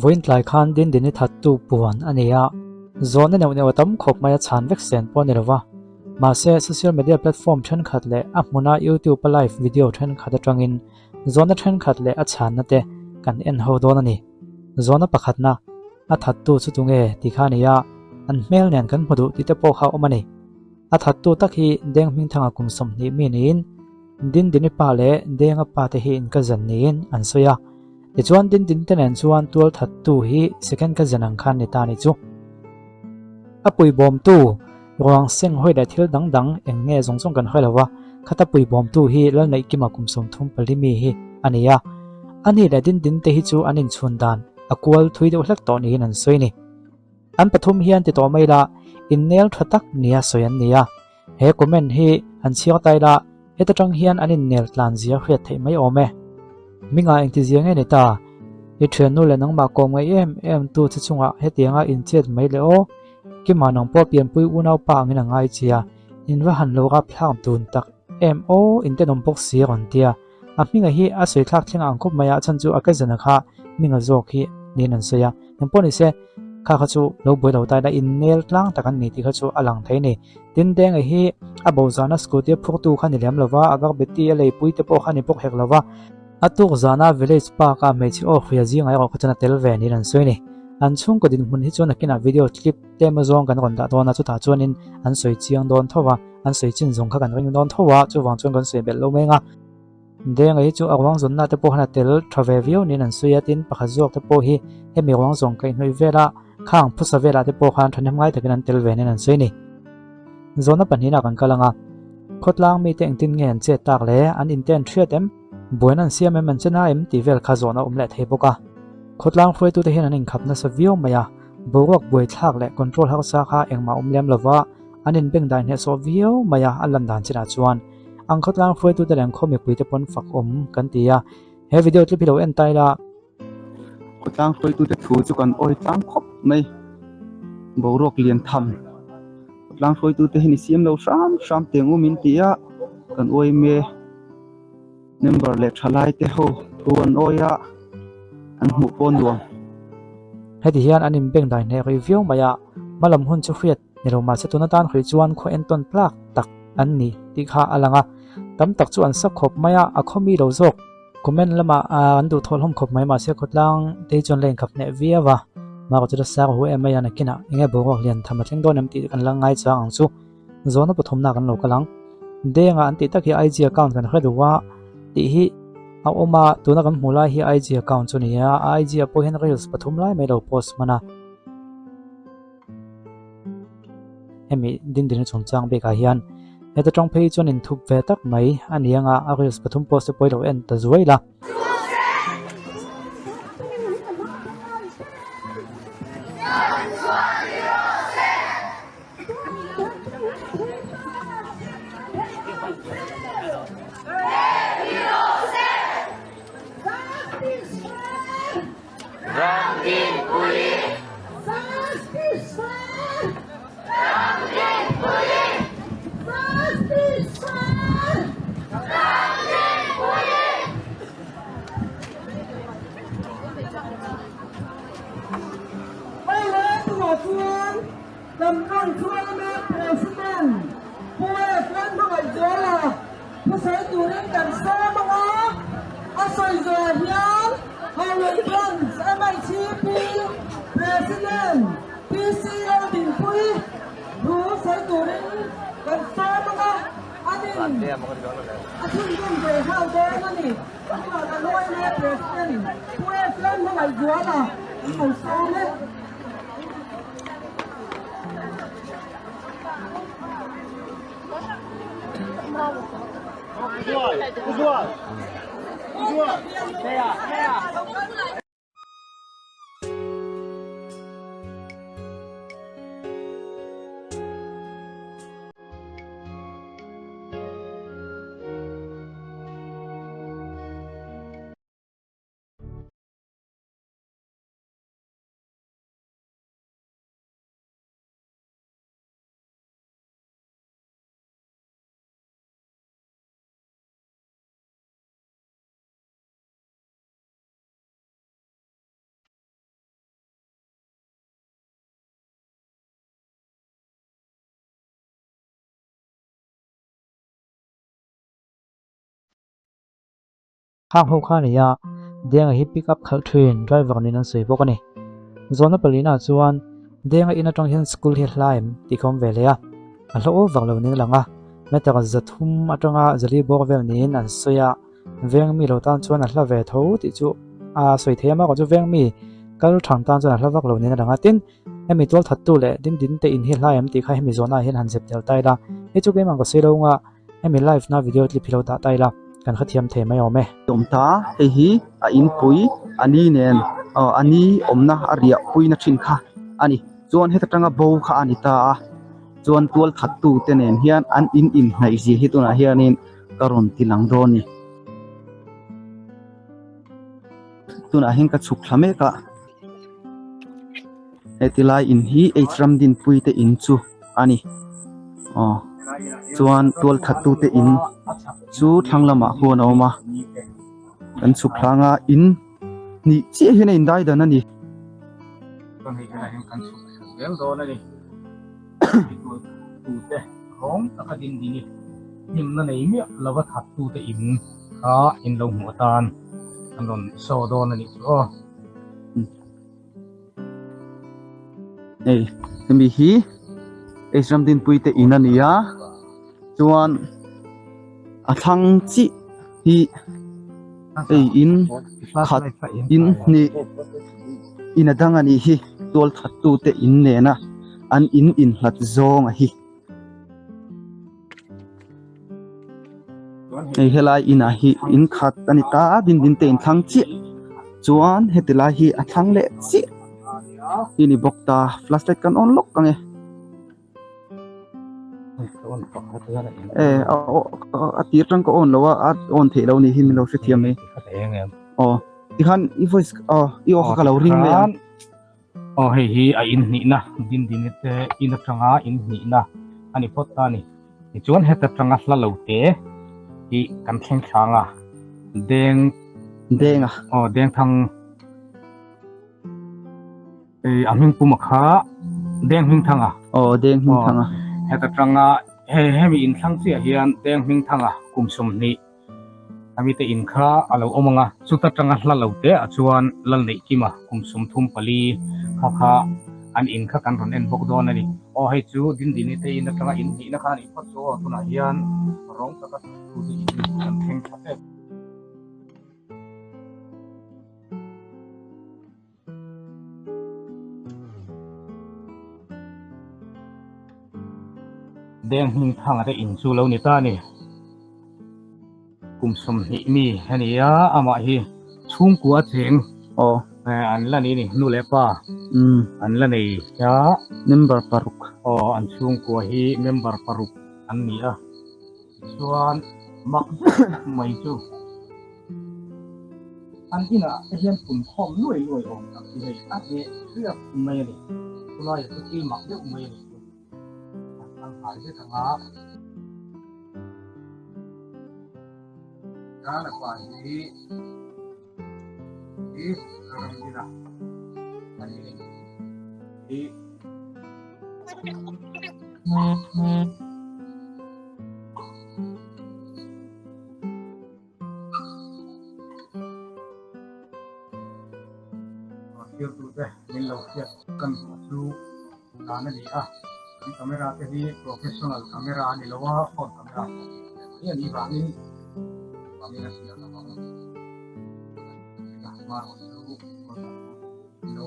Vawiin tlai khan Dindini thattu puan a ni a, zawhna neuh neuh a tam khawp mai a chhan vek sen pawh a ni lo va. Mahse, social media platform thenkhat leh a hmuna YouTube-a live video thenkhat atangin zawhna thenkhat leh a chhanna te kan en ho dawn a ni. Zawhna pakhatna, A thattu chu tunge tih kha a ni a, an hmel nen kan hmu duh tih te pawh kha a awm a ni. A thattu tak hi Deng Hmingthanga kum 20 mi niin Dindini pa leh Denga pa te hi inkazan niin an sawi a. Tichuan Dindini te nen chuan tual thattu hi second cousin ang khan ni ta ni chu. A puibawmtu ruang seng hawi leh thil dang dang eng nge zawng zawng kan hre lo va, khata puibawmtu hi Lalneihkima kum 34 mi hi a ni a. Ani leh Dindini te hi chu an inchhun dan a kual thui deuh hlek tawh niin an sawi a ni. An pathum hian ti tawh mai la, innel tha tak nia sawi an ni a. He comment hi han chhiar tai la, heta tang hian an innel tlan zia hriat theih mai awm e. Minga engtizia nge ni ta? I thiannu leh nangmah kawm ngaih em em tu che chungah hetianga inchet mai le aw. Kima nang pawh pianpui unaupa angin a ngai che a, in va han lo rap thlak dun tak em aw, in tenawm bawk si a rawn ti a. A hminga hi a sawi thlak thleng ang khawp mai a, a chhan chu a cousin-a kha hminga zawk hi niin an sawi a. Engpawh ni se, kha kha chu lo buai lo ta ila innel tlang tak an ni tih kha chu a lang thei a ni. Tin, Denga hi a bo zana scooty a phurtu kha ni lem lo va, a garbati a leipui te pawh kha ni bawk hek lo va. A tuk zana village park-a hmeichhe aw hria zingah erawh kha chuan a tel ve niin an sawi a ni. An chhungkaw dinhmun hi chuan nakinah video clip tlem azawng kan rawn dah dawn a, chutah chuanin an sawi chiang dawn tho va. An sawi chin zawng kha kan ring dawn tho a, chuvang chuan kan sawi belh lo meng a. Denga hi chu a ruang zawnna te pawh khan a tel tha ve viau niin an sawi a, tin pakhat zawk te pawh hi hemi ruang zawng kaihhnawih vela khang phusa velah te pawh khan thahnem ngai takin an tel ve niin an sawi a ni. Zawhna pahnihna kan kal ang a, khawtlang mite engtin nge an chet tak le, an inte an hriat em, buaina an siam em, an che na em tih vel kha zawhna awm leh thei bawk a. Khawtlang hruaitute hian an inkhap nasa viau mai a, boruak buaithlak leh control harsa kha engmah awm lem lova, An inbeng dai hnehsawh viau mai a, a lan dan chinah chuan ang khawtlang hruaitute leh ang khaw mipuite pawn fak awm kan ti a, he video clip hi lo en ta ila. Khawtlang hruaitute thu chu kan awi tlang khawp mai, boruak lian tham khawtlang hruaitute hi ni siam lo hram hram teng u min ti a, kan awi me member leh thalai te ho thu an awi a, an hmuh pawh nuam. Heti hian an inbeng dai hneh rih viau mai a, hmalam hun chu hriat Ni lo mahse tuna tan hrih chuan khaw entawn tlak tak an ni tih kha a lang a, tam tak chu an sak khawp mai a, a khaw mi lo zawk. Comment lamah an duh thawh hlawm khawp mai mahse khawtlang te hi chuan la inkhap hneh viau a, Mako chu la sang hu em mai a nakinah enge boruak lian tham a thleng dawn em tih kan la ngai chang ang chu. Zawhna pathumna kan lo kal ang. Denga an tih tak hi IG account kan hre duh a tih hi a awm a, tuna kan hmuh lai hi IG account chu a ni a, a IG ah pawh hian reels pathum lai mai lo post hman a. Hemi dindina chungchang bikah hian heta tawng phei chuan inthup ve tak mai a ni anga a reels pathum post te pawh i lo en ta zuai la. Thusawi turin kan sawm ang a, a sawi zawh hian Howlett Branch MHCP President PC Laldinpuii thu sawi turin kan sawm ang a, anin a chhunzawm ve nghal dawn a ni. Chuvang kan YMA President Pu S Lalhmangaihzuala an lo sawm e. Khang ho kha a ni a, Denga hi pick up khalh thin driver niin an sawi bawk a ni. Zawhna palina chuan Denga in atang hian school hi a hla em tih ka awm ve leh a, a hla aw vak lo niin a lang a, meter 300 atanga 400 bawk vel niin an sawi a, veng mi lo tan chuan a hla ve tho tih chu a sawi thei a, amaherawhchu chu veng mi kal thang tan chuan a hla vak lo niin a lang a, tin hemi tual thattu leh din din te in hi hla em tih kha hemi zawhna ah hian han zep tel ta ila, hei chu keimah ka sawi lo anga Hemi live na video clip hi lo dah ta ila kan hrethiam thei mai awm e. Awm ta, hei hi a inpui a ni nen aw a ni awmna a riah puina thin kha a ni. Chuan heta tanga bo kha a ni ta a, chuan tual thattu te nen hian an in inhnaih zia hi tunah hianin ka rawn ti lang dawn a ni. Tunah hian ka chhuk thla mek a, heti lai in hi H Ramdinpui te in chu a ni aw chuan tual that tu te in chu thlang lamah huan a awm a kan chhuk thlanga in hnih chiah hian a indai dan a ni. Tute rawng taka ding ding i hlimna nei miah lova that tute in kha in lo hmuh atan an rawn show dawn a nih chu aw. Hei hemi hi H Ramdinpui te in a ni a chuan a thlang chiah hi hei in khat in hnih in a dang a nih hi tual that tu te in nena an in inhlat zawng a hi. Hei helai inah hi in khat a ni ta a din din te in thlang chiah chuan heti lai hi a thlang leh chiah hi ni bawk ta flashlight kan on lawk ang e e a tir tang ka on lo a a on theih lo ni hi min lo hrethiam mai aw tikhan i voice aw i aw kha ka lo ring mai ang. Aw hei hi a inhnihna Dindini te in atanga inhnihna a ni phawt ta a ni. Tichuan heta tanga hla lo te hi kan thleng thlang a, Deng Denga aw Dengthang ei a hming puma kha Deng Hmingthanga aw Deng Hmingthanga heta tanga hei hemi inthlang chiah hian Deng Hmingthanga kum 20 Amite in kha a lo awm ang a, chuta tanga hla lo te ah chuan Lalneihkima kum 34 kha kha an in kha kan rawn en bawk dawn a ni. Aw hei chu Dindini te in atanga in hnihna kha a nih phawt chu aw tunah hian rawng taka thutute in kan thleng tha tep. Deng hming thanga te in chu lo ni ta a ni. Kum 20 mi a ni a, amah hi chhungkua cheng aw an la ni a ni, nu leh pa an la nei a. Member paruk. Aw an chhungkua hi member paruk an ni a. Tichuan mak deuh mai chu an inah te hian pun khawm luai luai awm tak hi hei a reh riak mai a ni. Chulaiah chu thil mak deuh mai a ni chu. An kal nghal vek ang a. Rala pa hi hi Ramdina a ni a ni. Hi. Thirtute min lo hriat kan duh chu dan a ni a, kan camera te hi professional camera a ni lo a, phone camera mai a nih vangin vangin a hriat lo ang. Lo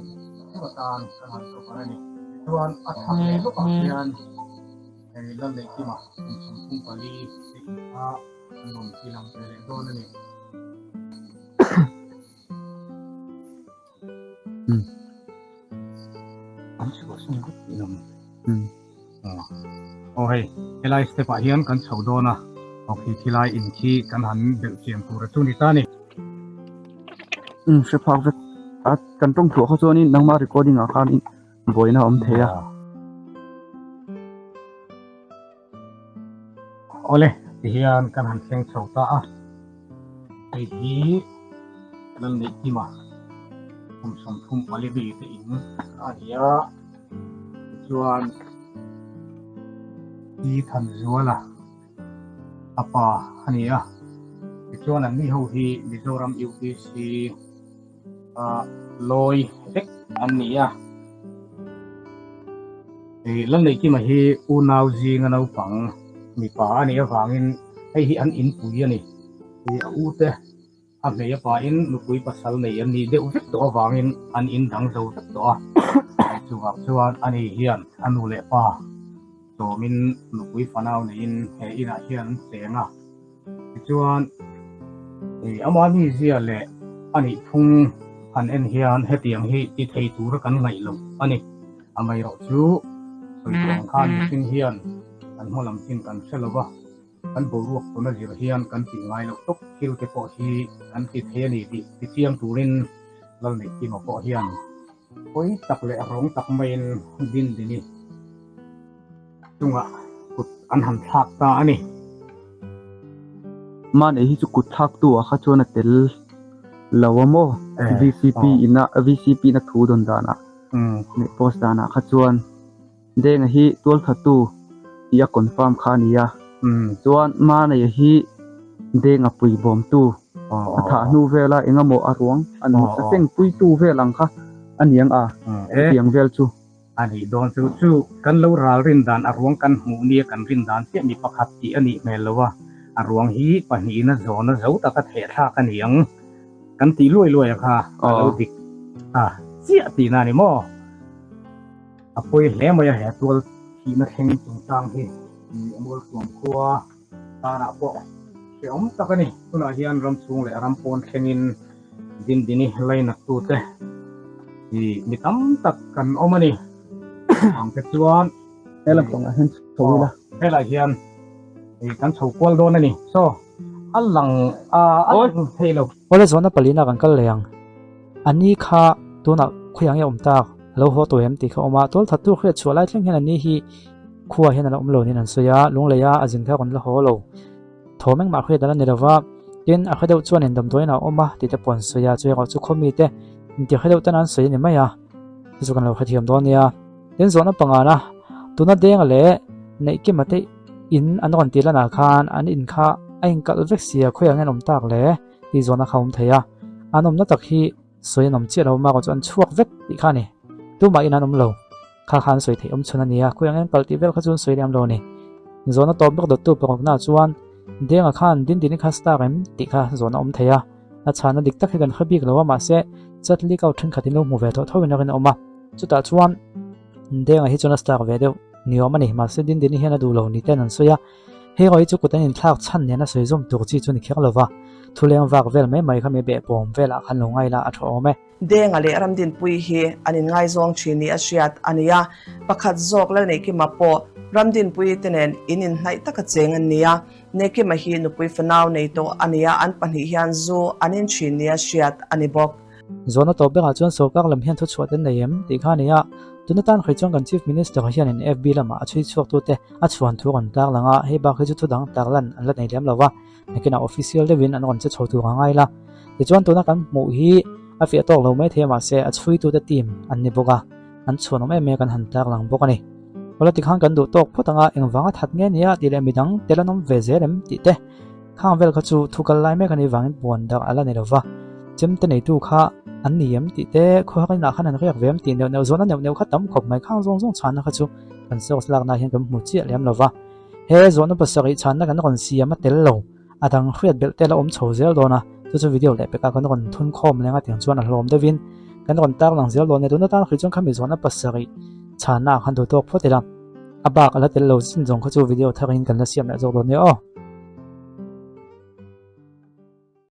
atan kan han cover a ni. Tichuan a chhak leh lawkah hian hei Lalneihkima kum 34 te in kha an rawn ti lang ve leh dawn a ni. An chhuahsan vek tih lo. Aw hei, helai step ah hian kan chho dawn a, aw khi khilai in khi kan han belh chian tur a chu ni ta ni. Umm hre phak vek a, kan tawng tluah kha chuanin nangma recording ah khanin buaina a awm thei a. Awle, tihian kan han thleng chho ta a, hei hi Lalneihkima kum 34 mi te in a ni a, tichuan Pi Thanzuala a pa a ni a, Tichuan anni ho hi Mizoram UPC a lawi vek an ni a. Lalneihkima hi unau zinga naupang mipa a nih avangin hei hi an inpui a ni. A ute a hmei a pain nupui pasal nei an nih deuh vek tawh avangin an in dang zo vek tawh a. Chuvang chuan ani hian a nu leh pa sawmin nupui fanau neiin he inah hian an cheng a. Tichuan, ama mizia leh a nih phung han en hian hetiang hi ti thei tura kan ngaih loh a ni. Amaherawh chu sawi tur ang khan mihring hian kan hma lam chin kan hre lo va, kan boruak tuna zir hian kan tih ngai loh tawp thil te pawh hi kan ti thei a ni tih tichiang turin Lalneihkima pawh hian pawi tak leh rawng tak maiin Dindini chungah kut an han thlak ta a ni. Mahni hi chu kut thlaktu ah kha chuan a tel lo a maw? VCP ina VCP ina thu dawn danah leh post danah kha chuan Denga hi tualthatu tih a confirm kha a ni a. Chuan Mahni hi Denga puibawmtu a thah hnu vela engemaw a ruang an hmasa seng puitu vel ang kha a ni ang a, chutiang vel chu. A nih dawn chu chu kan lo ral rin dan a ruang kan hmuh nia kan rin dan chiah mi pakhat tih a nih hmel lo a, a ruang hi pahnihin a zawn a zo taka theh thlak a ni ang kan tih luai luai a kha a lo dik ta chiah tihna a ni maw? A pawi hle mai a he tual thihna thleng chungchang hi Mualtuam khua tanah pawh hrehawm tak a ni. Tunah hian ram chhung leh ram pawn thlengin Dindini lainattu te hi mi tam tak kan awm a ni. Ang te chuan he lampangah hian chho ila. Helai hian kan chho kual dawn a ni. So a lang a lang thei lo. Awle zawhna palina kan kal leh ang. A ni kha tunah khawiah nge awm tak? A lo haw tawh em tih kha a awm a. Tual thattu hriat chhuah lai thleng hian a ni hi khuaah hian a la awm lo niin an sawi a. Lunglei a a zin kha rawn la haw lo. Thawm engmah hriat a la ni lo va, tin a hre deuh chuanin damdawiin a awm a tih te pawh an sawi a, chu erawh chu khaw mite inti hre deuh ten an sawi a ni mai a, chu chu kan lo hrethiam dawn nia. Tin zawhna pangana tuna Denga leh Neihkima te in an rawn tih lanah khan an in kha a inkalh vek sia khawiah nge an awm tak le tih zawhna kha a awm thei a, an awmna tak hi sawi an awm chiah lo a, chu an chhuak vek tih kha a ni, tumah in an awm lo. Kha kha an sawi theih awm chhun a ni a, khawi ang en palh tih vel kha chu an sawi lem lo a ni. Zawhna tawp bawk dawttu pakawkna ah chuan Denga khan Dindini kha star em tih kha zawhna awm thei a, a chhana dik tak hi kan hre bik lo a mahse chat leak out thenkhat in lo hmu ve tawh tho in a rinawm a, chutah chuan Denga hi chuan a star ve deuh ni awm a ni mahse Dindini hian a duh lo ni ten an sawi a, hei erawh hi chu kut an inthlak chhan nena sawi zawm tur chi chu ni kher lo va, thuleng vak vel mai mai kha mi behpawm velah khan lo ngaila a tha awm e. Denga leh Ramdinpuii hi an inngaizawng thin ni a hriat a ni a, pakhat zawk Lalneihkima pawh Ramdinpuii te nen in inhnaih taka cheng an ni a, Neihkima hi nupui fanau nei tawh a ni a, an pahnih hian zu an in thin ni a hriat a ni bawk. Zawhna tawp berah chuan sorkar lam hian thuchhuah te nei em tih kha a ni a, tuna tan hrui chuan kan Chief Minister hianin FB lamah a chhui chhuaktute a chhuan thu rawn tarlang a, hei bak hi chu thudang tarlan an la nei lem lo va. Nakinah official deuhin an rawn che chho tur a ngai la. Tichuan tuna kan hmuh hi a fiah tawk lo mai thei a mahse a chhuitute team an ni bawk a, an chhuanawm em em kan han tarlang bawk a ni. Awle tikhan kan duh tawk phawt anga engvanga that nge nia tih leh midang tel an awm ve zel em tih te khang vel kha chu thu kal lai mek a nih vangin puan darh a la ni lo va. Chemte neitu kha an ni em tih te khuahak inah khan an riak ve em tih neuh neuh zawhna neuh neuh kha tam khawp mai khang zawng zawng chhanna kha chu kan source lakna hian kan hmu chiah lem lo va. He zawhna pasarih chhanna kan rawn siam a tel lo, a dang hriat belh te la awm chho zel dawn a, chu chu video leh pekah kan rawn thun khawm leng a tiang chuan a hlawm deuhin kan rawn tarlang zel dawn a ni. Tuna tan hrih chuan khami zawhna pasarih chhanna ah khan duh tawk phawt ila, a bak a la tel lo zin zawng kha chu video tharin kan la siam leh zawk dawn nia aw.